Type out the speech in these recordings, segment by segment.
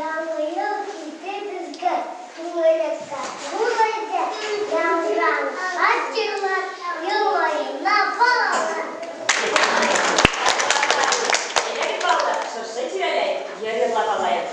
Яңы йыл килде беҙгә, түңәрәктә нур әйҙә, яңғыраны шат йырлар, йылмайына балалар. Әйҙәгеҙ, балалар, шыршы тирәләй йыр йырлап алайыҡ.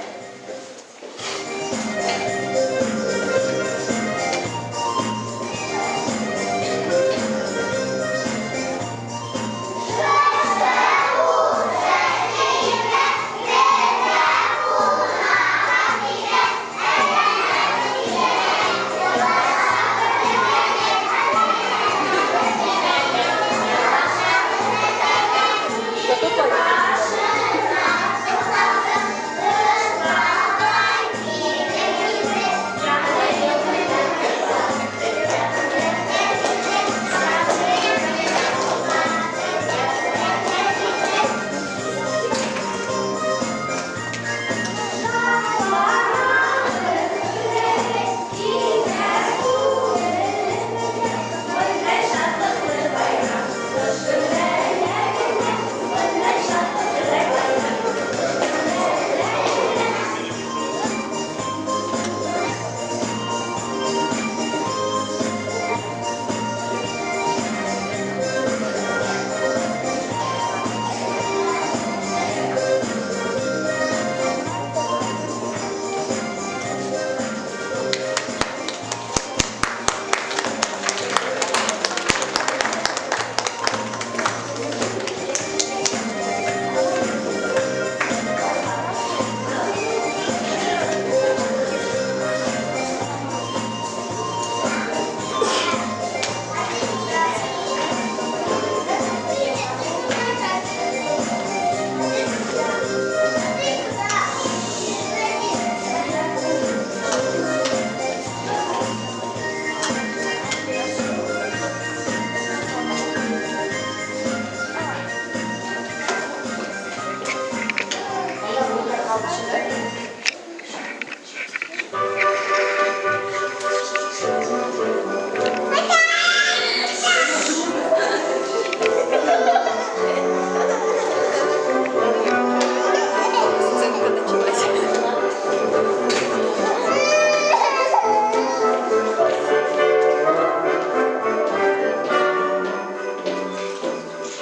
Сценка началась.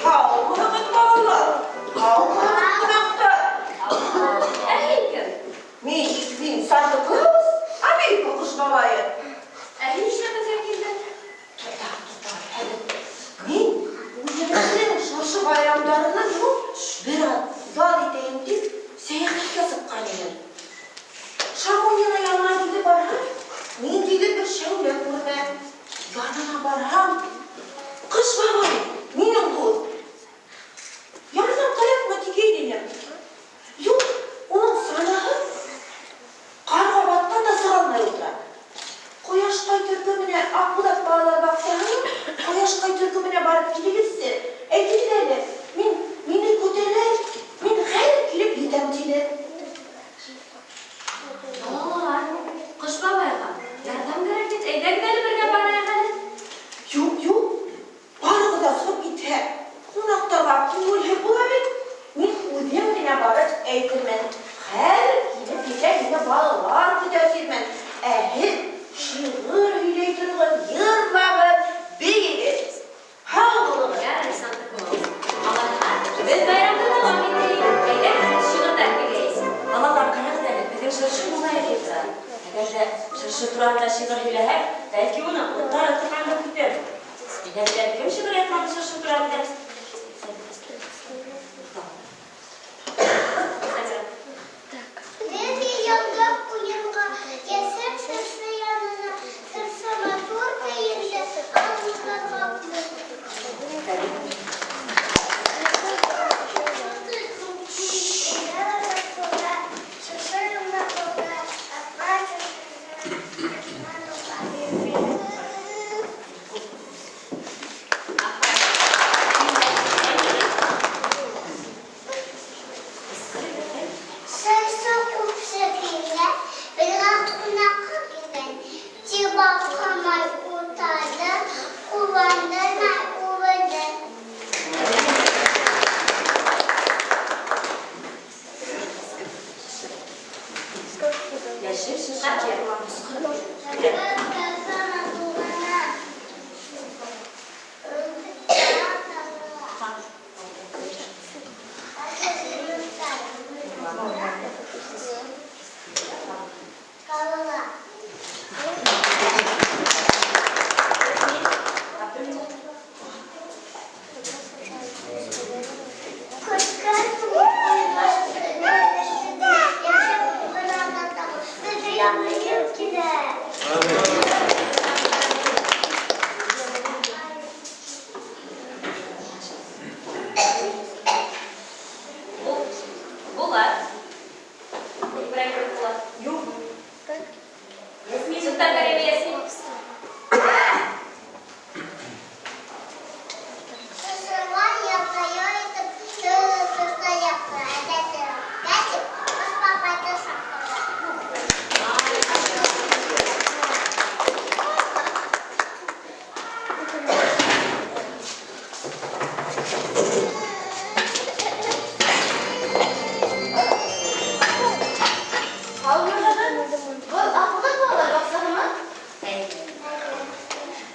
Һаумыһығыҙ, балалар! Һаумыһығыҙ, ҡунаҡтар! Ә һин кем? Мин Санта Клаус, Америка Ҡыш бабайы. Ә һин нишләп беҙгә килдең? Туҡта, туҡта, әле. Мин үҙебеҙҙең шыршы байрамдарынан һуң бер аҙ ял итәйем тип сәйәхәткә сыҡҡан инем. Шамонино янына килеп барһам, ниндәйҙер бер шәүлә күренә. Янына барһам, Ҡыш бабай, минең дуҫ. Ярҙам кәрәкме тигәйне инем. Юҡ, уның санаһы ҡарға батҡан да сыға алмай ултыра. Ҡояшҡай төркөмөнә, Аҡбуҙат балалар баҡсаһының Ҡояшҡай төркөмөнә барып килегеҙсе, әйтегеҙ әле, мин, мине көтәләр, мин хәҙер килеп етәм, тине. Балалар, Ҡыш бабайға ярҙам кәрәк бит, әйҙәгеҙ әле бергә барайыҡ әле. Юҡ, юҡ, барығыҙ ҙа сығып китһә, ҡунаҡтарға күңелһеҙ була бит. Мин үҙем генә барып әйтермен. Хәҙер килеп етә, мине балалар көтә тиермен. Ә һеҙ шиғыр һөйләй тороғоҙ, йырлағыҙ, бейегеҙ. Һау булығыҙ. Ярай, Санта Клаус. Алайһа, беҙ байрамды дауам итәйек. Әйҙәгеҙ, шиғырҙар һөйләйек. Балалар, ҡарағыҙ әле, беҙҙең шыршы мулайып ултыра. Әгәр ҙә шыршы тураһында шиғыр һөйләһәк, бәлки уның уттары тоҡанып китер. Әйҙәгеҙ әле, кем шиғыр ятланы шыршы тураһында? Беҙ йыйылдыҡ уйынға, йәшел шыршы янына, шыршы матур кейенде, ауылдарға. Булат. Ибраһимов Булат. Юҡ. Ясмин Солтангареева Ясмин. Шыршылар яңа ел итеп төрле шыршы якты. Әдәте кәсеп, Кыш бабайды чакырды. Һаумыһығыҙ! Был аҡыллы балалар баҡсаһымы?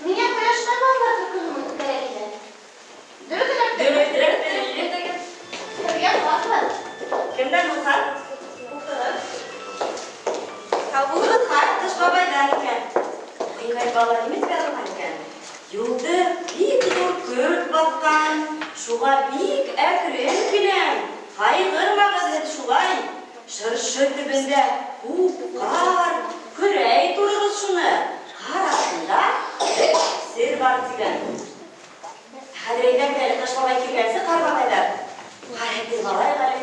Миңә Ҡояшҡай балалар төркөмө кәрәк ине. Дөрөҫ эләктем? Дөрөҫ эләктем. Кемгә хат бар? Кемдән ул хат? Уҡығыҙ. Һау булығыҙ, хат Ҡыш бабайҙан икән. Уҡыйыҡ әле, балалар, нимә тип яҙылған икән? Юлды бик ҙур көрт баҫҡан, шуға бик әкрен киләм. Ҡайғырмағыҙ һеҙ шулай. Шыршы төбөндә күп ҡар, көрәй тороғоҙ шуны. Ҡар аҫтында бер сер бар тигән. Хәҙер әйҙәгеҙ әле Ҡыш бабай килгәнсе ҡар бабайҙар. Ҡар һеҙҙе алайыҡ әле.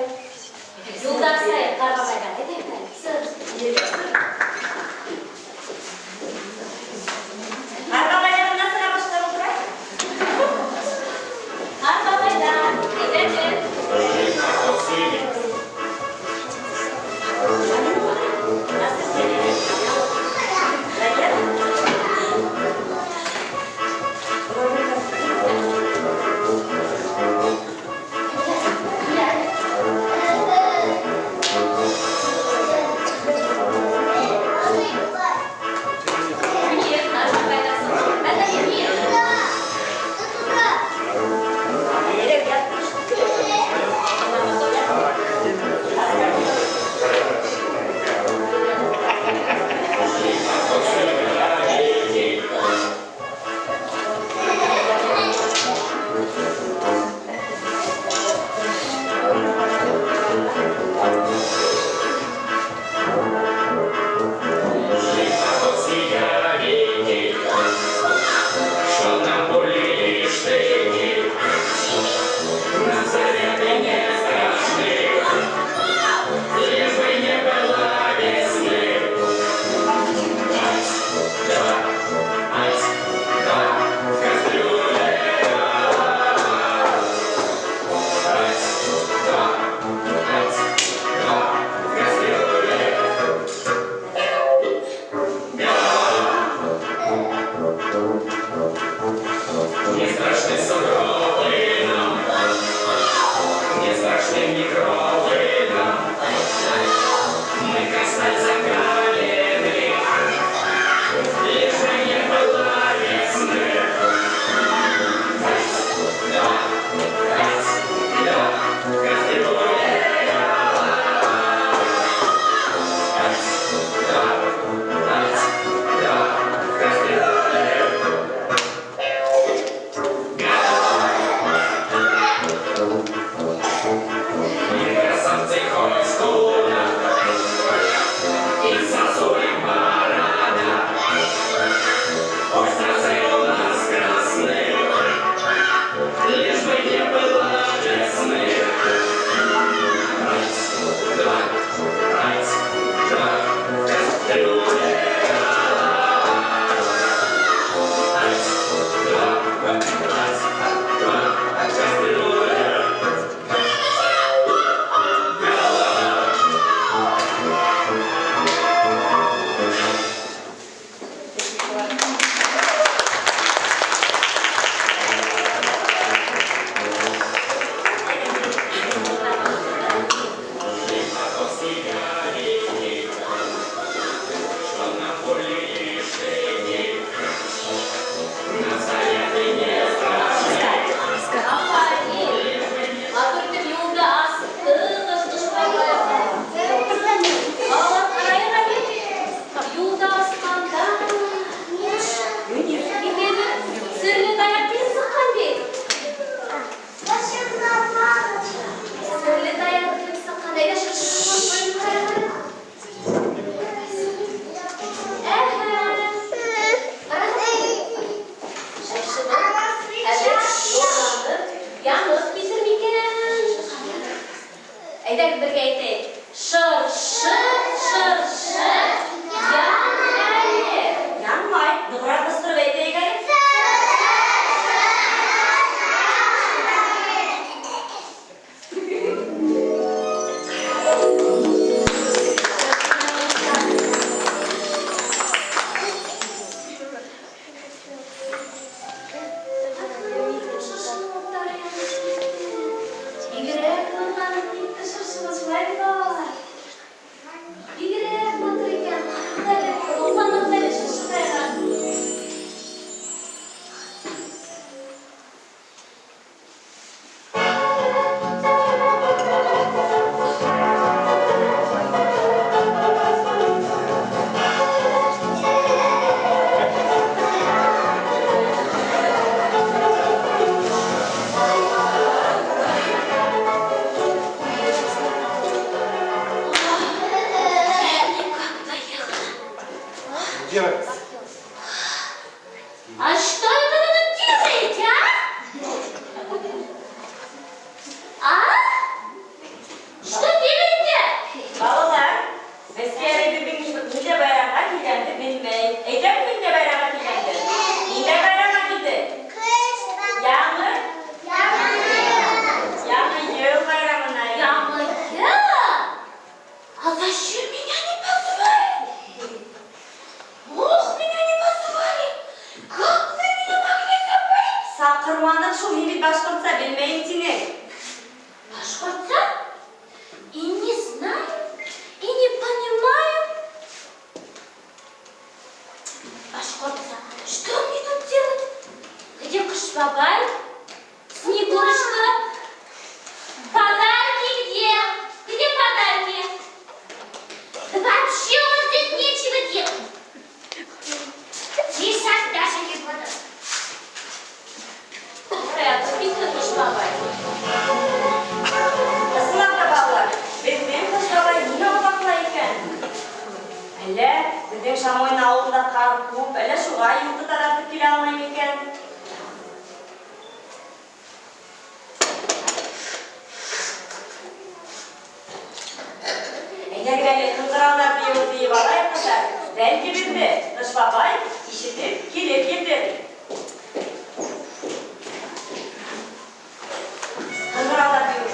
Юлдан сайыҡ ҡар бабайҙар. Әйҙәгеҙ әле. Ҡар бабайҙар насыға башлап ултыра. Ҡар бабайҙар. Әйҙәгеҙ. бабай юлды таҙартып килә алмай микән? Әйҙәгеҙ әле ҡыңғыраулар бейеүен бейеп алайыҡ, ҡыҙҙар. Бәлки беҙҙе Ҡыш бабай ишетеп килеп етер. Ҡыңғыраулар бейеүе.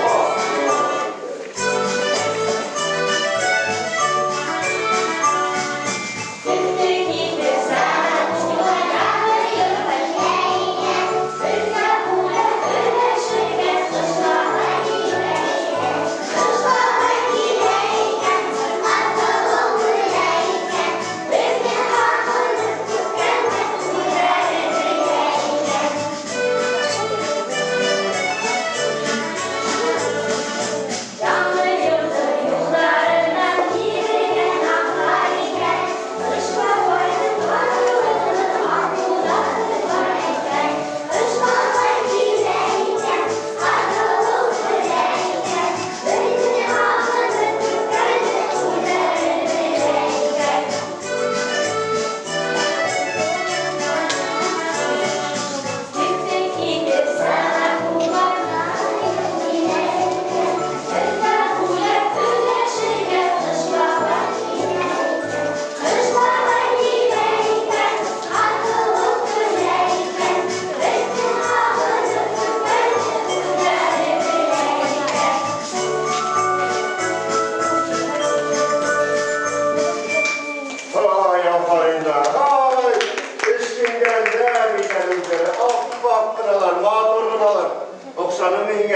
Oh,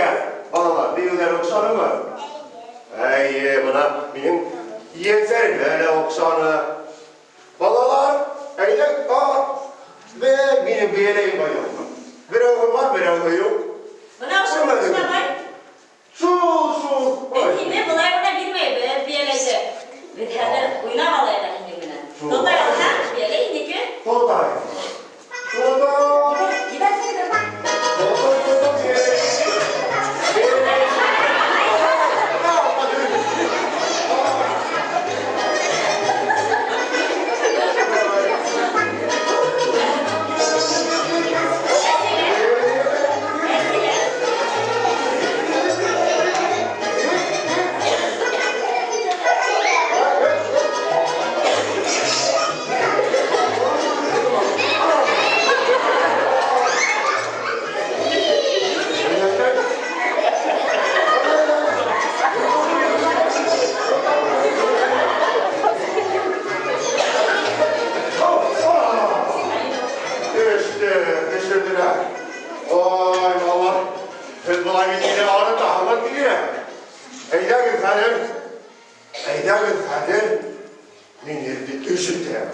Һеҙгә, балалар, бейеүҙәр оҡшанымы? Әйе, бына минең ейәнсәремә лә оҡшаны. Балалар, әйҙә, минең бейәләйем бар юҡмы? Берәүе бар, берәүе юҡ. Бына ошо Ҡыш бабай. Шул, шул. Беҙ һине былай ғына бирмәйбеҙ бейәләйҙе. Беҙ хәҙер уйнап алайыҡ әле һинең менән. Тотай алһаң, бейәләй һинеке. Тотай. Тотай. Ебәр. Тотай, тотай. Төштө, төшөрҙөләр. Ой, балалар, һеҙ былай бит мине арытаһығыҙ килә. Әйҙәгеҙ хәҙер, әйҙәгеҙ хәҙер, мин һеҙҙе өшөтәм.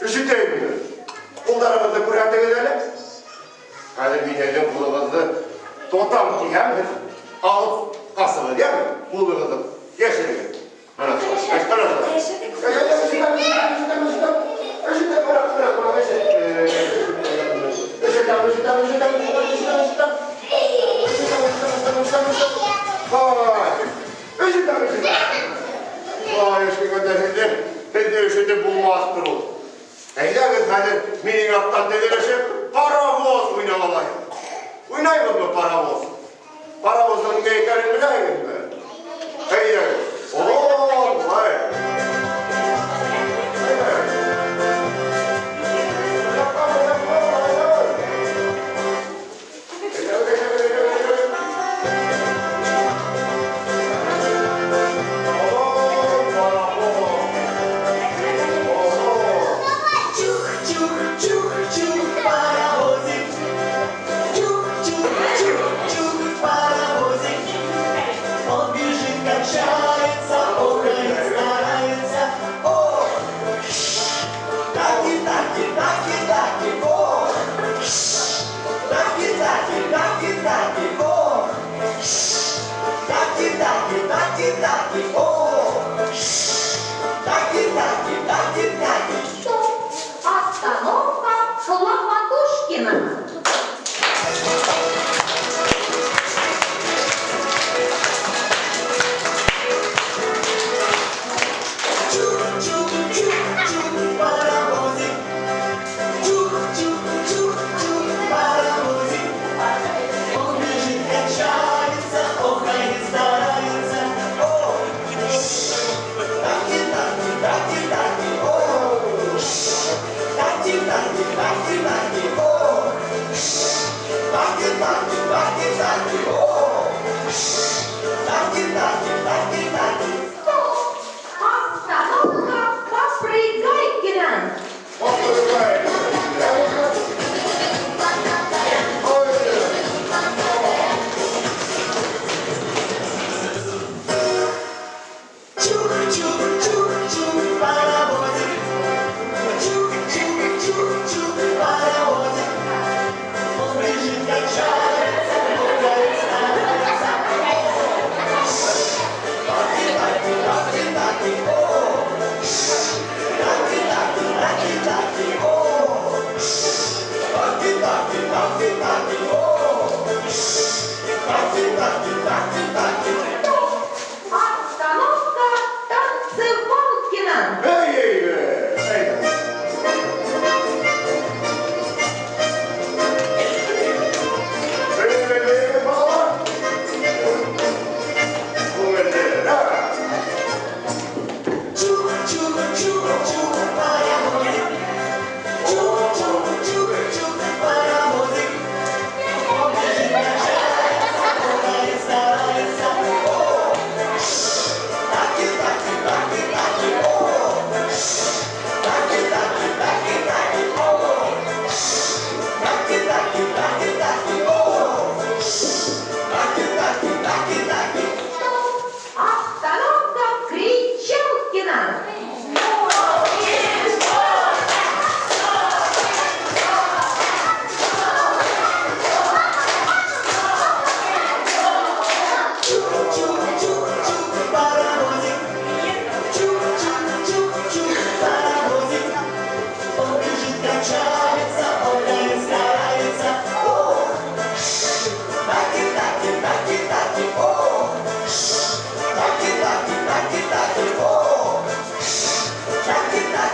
Өшөтәйем мин. Ҡулдарығыҙҙы күрһәтегеҙ әле. Хәҙер мин һеҙҙең ҡулығыҙҙы тотам тиһәм, һеҙ алып ҡасығыҙ, йәме? Ҡулығыҙҙы йәшерегеҙ. Бына шулай. Бына шулай. Өшөтәм, өшөтәм, өшөтәм, өшөтәм, бына, бына, бына, өшөтәм. Өшөтәм, өшөтәм, өшөтәм, өшөтәм, өшөтәм, өшөтәм. Өшөтәм, өшөтәм, өшөтәм, өшөтәм, өшөтәм. Ай, өшөтәм, өшөтәм. Ай, өшөгәндә һеҙҙе өшөтөп булмаҫтыр ул. Әйҙәгеҙ хәҙер минең арттан теҙелешеп паровоз уйнап алайыҡ. Уйнайбыҙмы паровоз? Паровоздың нимә икәнен беләһегеҙме? Әйҙәгеҙ. О, былай. Чух-чух-чух-чух, паровозик. Чух-чух-чух-чух, паровозик. Он бежит, качается, охает, старается. О, таки, таки, таки, таки, о, таки, таки, таки, таки, о, таки, таки, таки, таки, о, таки, таки, таки, таки. Стоп! Остановка Хлопотушкина. Чух-чух-чух-чух, паровозик. Чух-чух-чух-чух, паровозик. Он бежит, качается, охает, старается. О, таки, таки, таки, таки, о, таки, таки, таки, таки, о, таки, таки, таки, таки, о, таки, таки, таки, таки. Стоп! Остановка.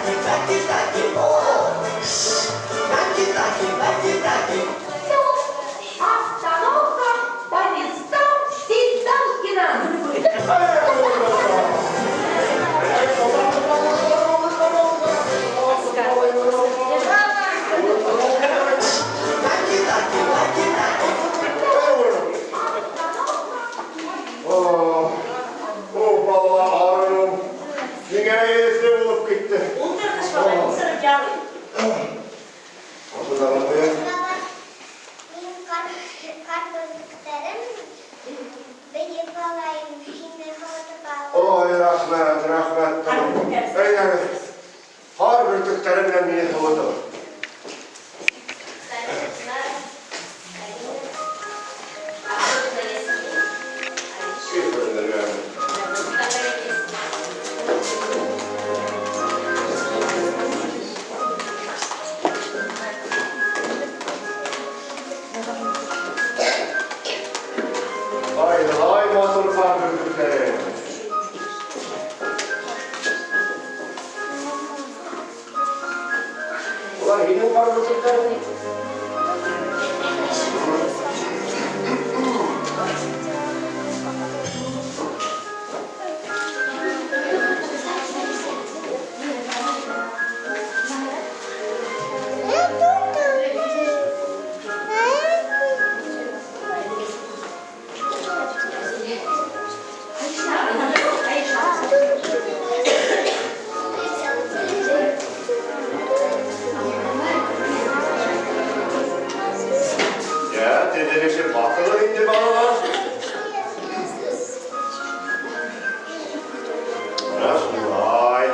Таки, таки, таки, о! Таки, таки, таки, таки. Остановка по местам Седанкина. Таки, таки, таки, таки. О, балалар, арыным. Миңә эҫе булып китте. Ултыр, Ҡыш бабай, ултырып ял ит. Ошонда ҡуяйым. Минең ҡар бөртөктәрен бейеп алайым, һине һыуытып алайым. Ой, рәхмәт, рәхмәт. Ҡар бөртөктәре. Әйҙәгеҙ. Ҡар бөртөктәре менән мине һыуытығыҙ. Ай, ай, матур ҡар бөртөктәре. Улар һинең ҡар бөртөктәрең? Йә, теҙелешеп баҫығыҙ инде, балалар. Бына шулай.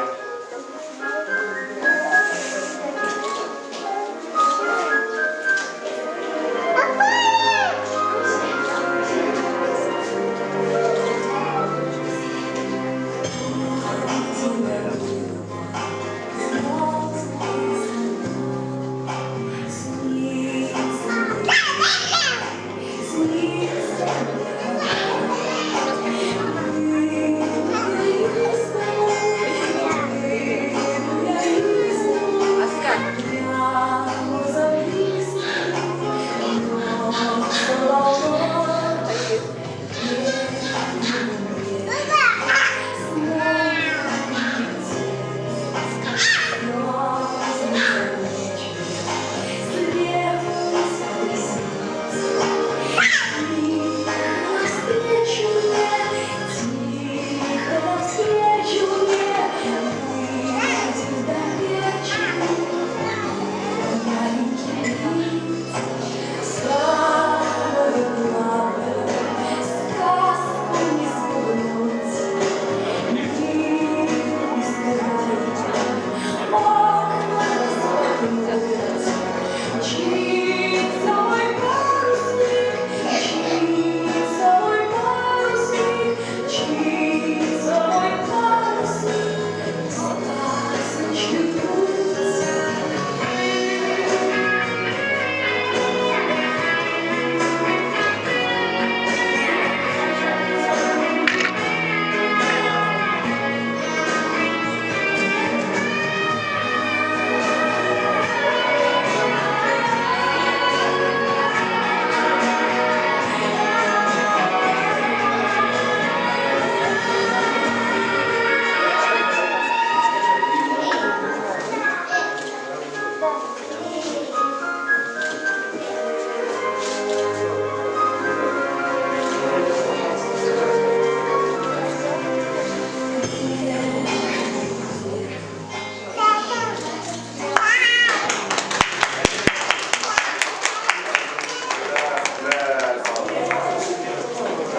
Рәхмәт,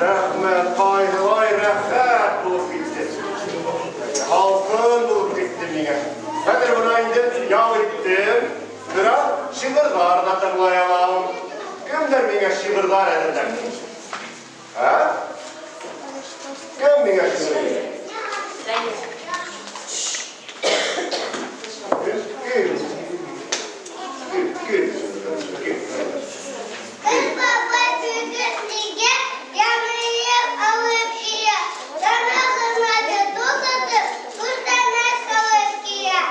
рәхмәт, ҡайһылай рәхәт булып китте. Һалҡын булып китте миңә. Хәҙер бына инде ял иттем. Бер аҙ шиғырҙар ҙа тыңлай алам. Кемдәр миңә шиғырҙар әҙерләп? Ә? Кем миңә шиғыр? Кем? Кем? Кем? Кем? Ҡыш бабай бөгөн яңы алып килә. Тамағына туҡтатып, күстәнәс алып килә.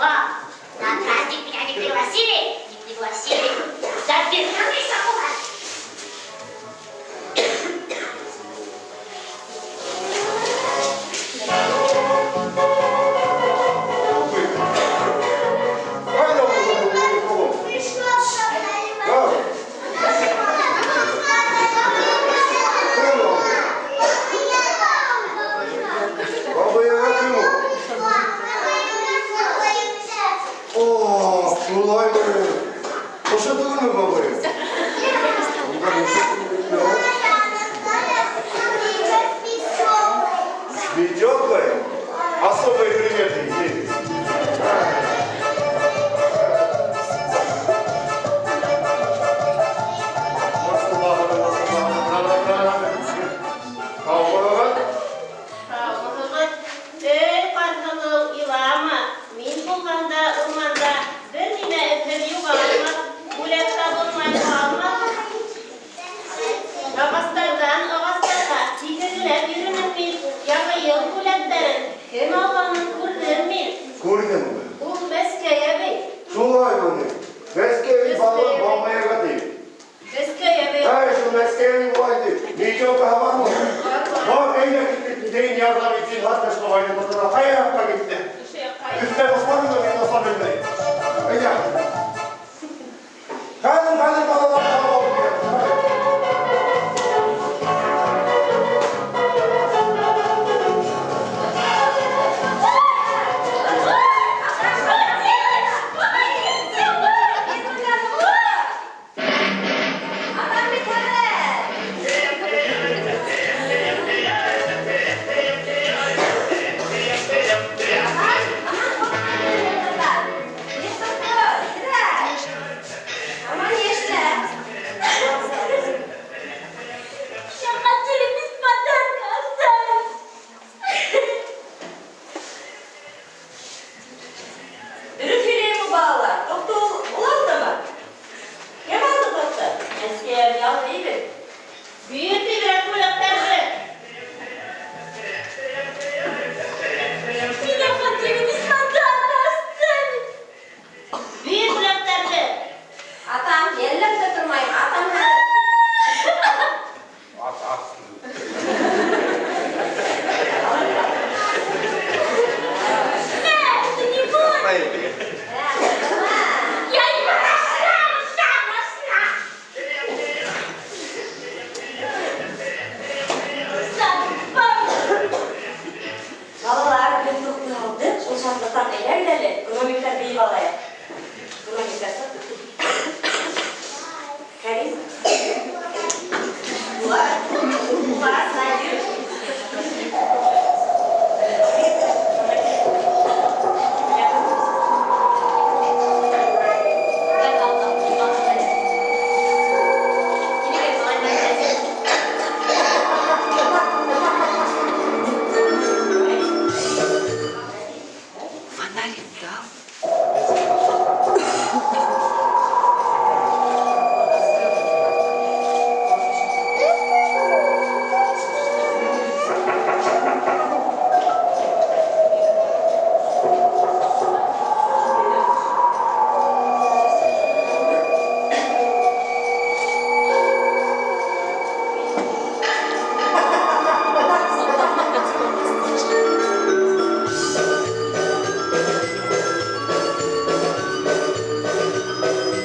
На праздник меня не пригласили, не пригласили. Забирайся, куда? Кайда ул? Пришла, Да. Кем ул? Бабай-Яга кем ул? О, шулаймы? Ошо түгелме бабай? Унда ничек? С метелкой? Особые приметы есть. Һаумыһығыҙ. Эй, Ҡарһылыу, илама. Мин булғанда урманда бер нимә эҙһеҙ юғалмаҫ, бүләк табылмай ҡалмаҫ. Ағастарҙан ағастарға һикергеләп йөрөнөм мин. Яңы йыл бүләктәрен кем алғанын күрҙем мин. Күрҙеңме? Ул Мәскәй әбей. Шулаймы ни? Мәскәй бала бабайға ти. Мәскәй әбей. Әй, шул Мәскәйнең болай ти. Метелка бармы? Бар, әйҙә китте. Дин ярҙам итсен, хатта шулай тотона. Ҡай яҡҡа китте? Өҫтә баҫманым да мин баҫа белмәй. Әйҙә. Хәҙер, хәҙер балалар табып алып киләм. Атам бит хәҙер. Аман йәшләр. Хотели без подарка оставить. Дөрөҫ һөйләйме балалар? Топты ул алдымы? Кем алды топты? Мәскәй әбей алды бит. Бир тиҙерәк бүләктәрҙе. Меня хотели без подарка оставить. Бир бүләктәрҙе. Атам, йәлләп тә тормайым, атам хәҙер. Ат, ат. Это не больно. Я его нашла, нашла, нашла. Сам, Балалар, беҙ тупты алдыҡ, ул шатлыҡтан әйҙәгеҙ әле, гномиктар бейеп алайыҡ. Гномиктар сыҡ. Кәрим. Булат, Булат, Надир. Фонарик дал. Балалар,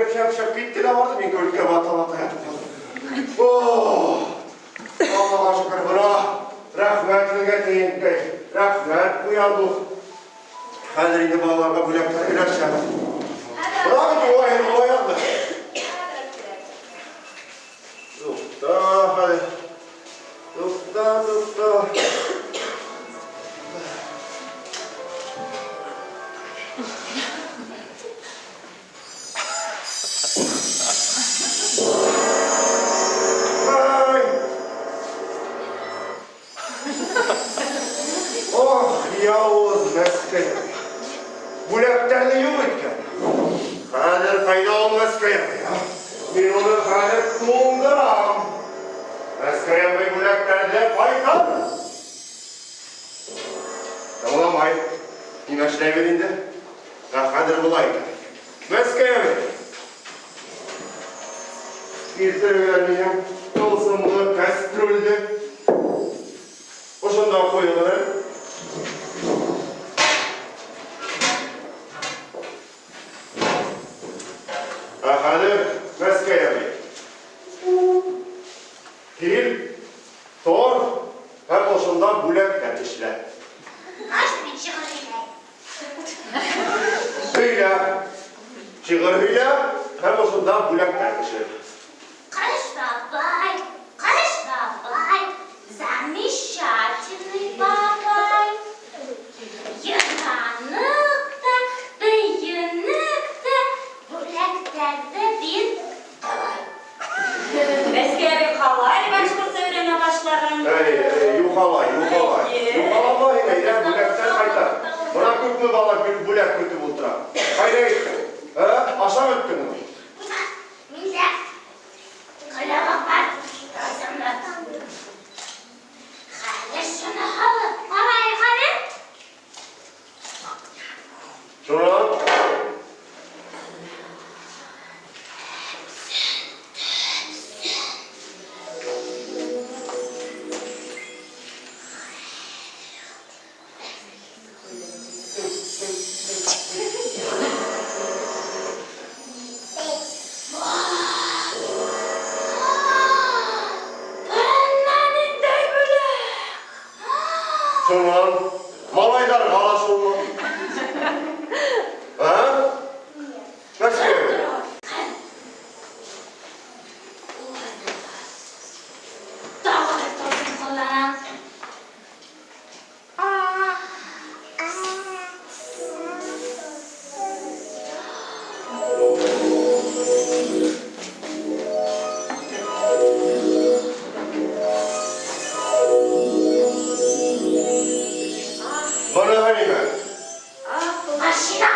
Һикереп шәп-шәп китте лә барды, мин көрткә бата-бата ятып калдым. Ох! Аллага шөкер, бына рәхмәт сезгә, тиенкәй. Рәхмәт, куян дус. Хәзер инде балаларга бүләкләр өләшәбез. Бына бит улай, улай язды. Тукта, хәзер. Тукта, тукта. Ай! Ох, явыз Мәскәй. Бүләкләрне юк иткән. Хәзер кайда ул Мәскәй абый, а? Мин уны хәзер туңдырам. Мәскәй абый бүләкләрне кайтар. Тыңламай. Нимә эшләйбез инде? Ә хәзер болай итәбез. Мәскәй абый. Иртәгә минем тылсымлы кастрюльне ошонда куегыз әле. Ә хәзер Мәскәй абый. Кил, тор һәм ошонда бүләкләр эшлә. Аш мин шигырь сөйләйм. Сөйлә. Шигырь һөйлә һәм ошонда бүләкләр пешер. Кыш бабай, Кыш бабай, замечательный бабай. Йыранык та, бөеник тә, бүләкләрҙе бир давай. Мәскәй абый ҡалай башҡортса өйрәнә башлаған. Әй, әй, юхалай, юхалай. Әйе. Юхалама һин, әйҙә, бүләктәр ҡайтар. Бына күпме бала бүләк көтөп ултыра. Ҡайҙа киттең? Ә? Ашап бөттөңмө? Миндә ҡолағы бар, тылсымлы. Хәҙер шуны һалып ҡарайыҡ әле. Шунан? Бына ниндәй бүләк. Шунан? Малайҙарға ла шулмы? Ә? Мәскәй абый. Тағы бер тылсым ҡулланам. Быныһы нимә? Машина.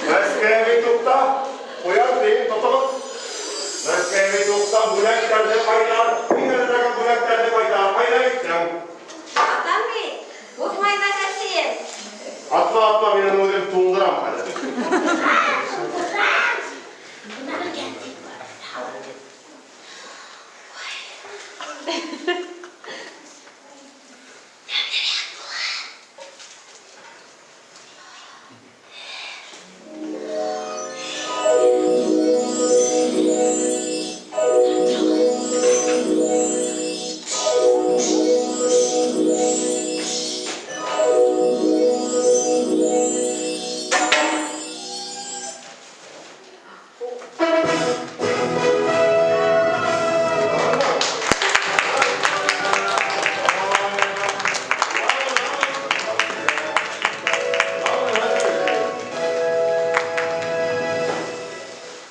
Мәскәй абый, туҡта. Ҡуян, тейен, тотоғоҙ. Мәскәй абый, туҡта, бүләктәрҙе ҡайтар. Мин әҙерләгән бүләктәрҙе ҡайтар. Ҡайҙа киттең? Атам бит, ҡурҡмай син. Атма, атма, мин уны үҙем туңдырам хәҙер. Туңдырам. Бына бер кәнфит бар. Тәмлерәк була.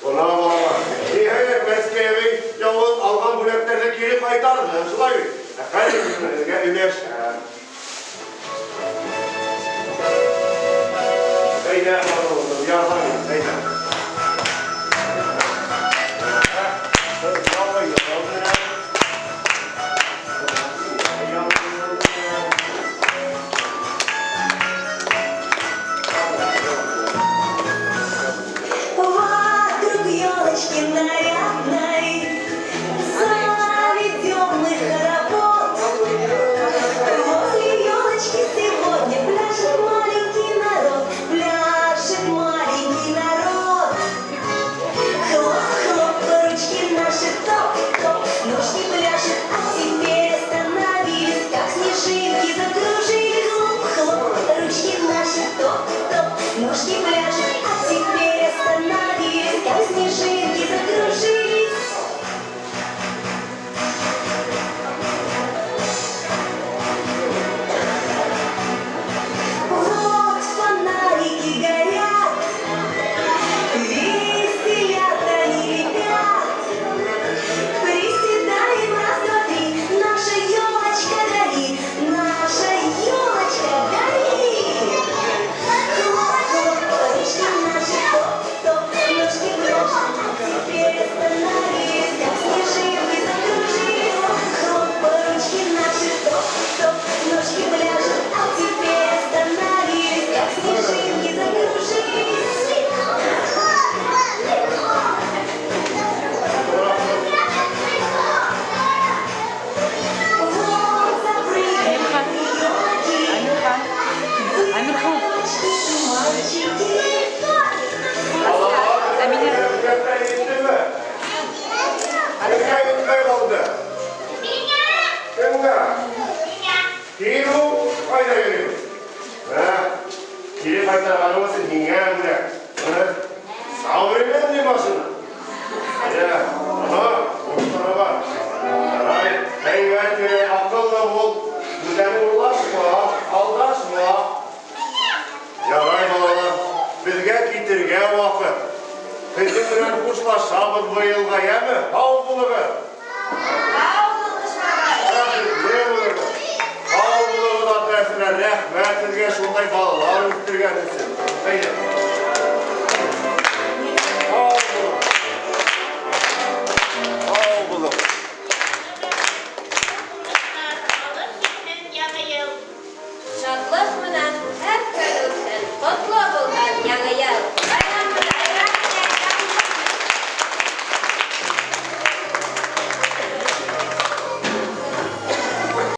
Бына балалар. Ниһайәт, Мәскәй абый яуыз алған бүләктәрҙе кире ҡайтарҙы. Шулай бит? Ә хәҙер мин һеҙгә өләшәм. Әйҙә, балалар, ярҙам ит, әйҙә. Вокруг елочки нарядной заведем мы хоровод. Возле елочки сегодня пляшет маленький народ, пляшет маленький народ. Һеҙҙең менән хушлашабыҙ быйылға, йәме? Һау булығыҙ. Һау бул, Ҡыш бабай. Бәхетле булығыҙ. Һау булығыҙ, ата-әсәләр. Рәхмәт һеҙгә шундай балалар үҫтергән өсөн. Әйҙә.